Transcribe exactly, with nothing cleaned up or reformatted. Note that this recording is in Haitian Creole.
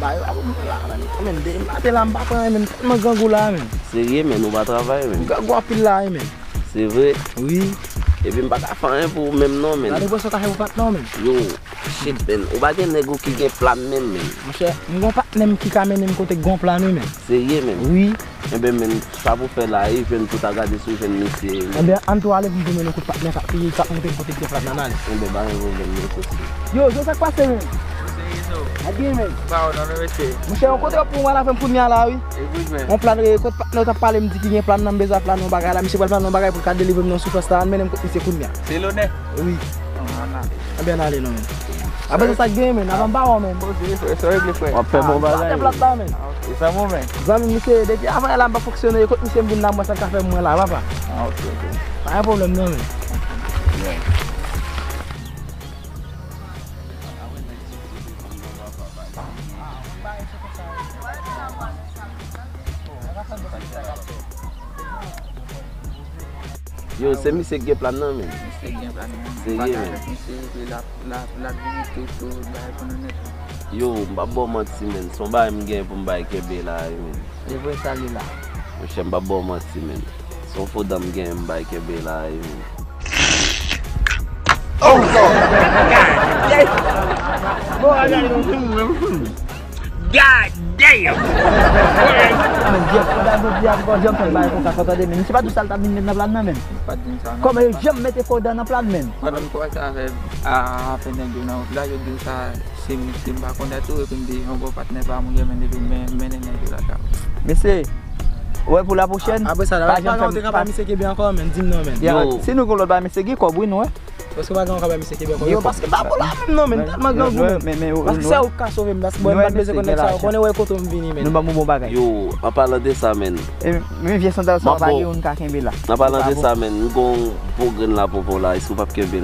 Ay, a pou mwen la, men, men, de, m pa te la, m pa pran anyen, men, m tèlman grangou la, men. Serye, men, ou pa travay, men. M grangou anpil la, men. Se vre? Wi. Epi m pa ka fè anyen pou ou menm non, men. Gade pou sa w ka fè pou patnè w, men. Yo, shit, men. Ou pa gen nèg ou ki gen plan menm, men. Monchè, m gon patnè m ki ka mennen m kote k gon plan, wi, men. Serye, men. Wi. Enben, men, sa pou fè la, e jwenn pou ta gade si w jwenn misye, men. Enben, ann tou ale pou m tou mennen w kote patnè k ap, k ap montre m kote k gen plan nan, ale. Enben, pa gen pwoblèm, men, sosi. Yo, Zo, sa k pase, men? Misye Izo. A gen, men. Ba w non, non, mesye. Monchè, yon kote pou mwen la, fè m kounye a la, wi. E pou jwenn. Yon plan, e, kote patnè w t ap pale, m di ki gen plan nan, m bezwen plan yon bagay la. Misye pral plan yon bagay pou l ka delivre m nan soufrans la. Ann mennen m kot misye kounye a. Se lonè. Wi. Ann ale. Ann ale non, men. Apre sa, sa k gen, men? Avan m pa wè w, men. Poze, frè, sa w regle, frè? W ap fè bon bagay. Atè plat la, men. E sa bon, men. Zanmi, misye, depi avan yè la, m pa fonksyone. Kot misye m vin la, m wè sa l ka fè mwen la, papa. Ah, ok, ok. Pa gen pwoblèm, non, men. Yeah. Yo, se misye k gen plan nan, men. Misye k gen plan nan. Serye, men. Misye, epi l ap, l ap, l ap vini tou, tou, bagay pou nou nèt. Yo, m p ap ba w manti, men. Se yon bagay m gen pou m bay kenbe la, wi, men. E vre sa li la. Monchè, m p ap ba w manti, men. Se yon fo dan m gen, m bay kenbe la, wi, men. Oh, God damn! God damn! Men, Jeff, kounya jodi a, ankò, Jeff fè bagay konsa, fò tande, men. Misye pa di w sa l t ap vin met nan plan nan, men. Pa di m sa, non. Kòman yo janm mete fo dan nan plan, men? Pandan m kòmanse avè, a, afè nèg yo nan wout la, yo di w sa, si m, si m pa konn dèt ou, epi m di, yon bon patnè pa mouri, men depi m men, mennen nèg yo lakay. Mesye, wè pou la pwochèn, apre sa, pa janm fè m, pa, misye kenbe ankò, men, di m non, men. Yo. Si nou gon lòt bagay, mesye, gen kòb, wi, nou, wè. Paske pa gen yon kaba misye kenbe ankò. Yo, paske m pa bon la menm non, men m tèlman grangou, men. Paske se ou k ka sove m, paske mwen m pa t bezwen konn nèg sa yo, konnen wè kote m vini, men. Nou ban m yon bon bagay. Yo, an palan de sa, men. E, men vye sandal sa w pa gen youn ka kenbe la. An palan de sa, men, m gon bon grenn la pou w la, èske w p ap kenbe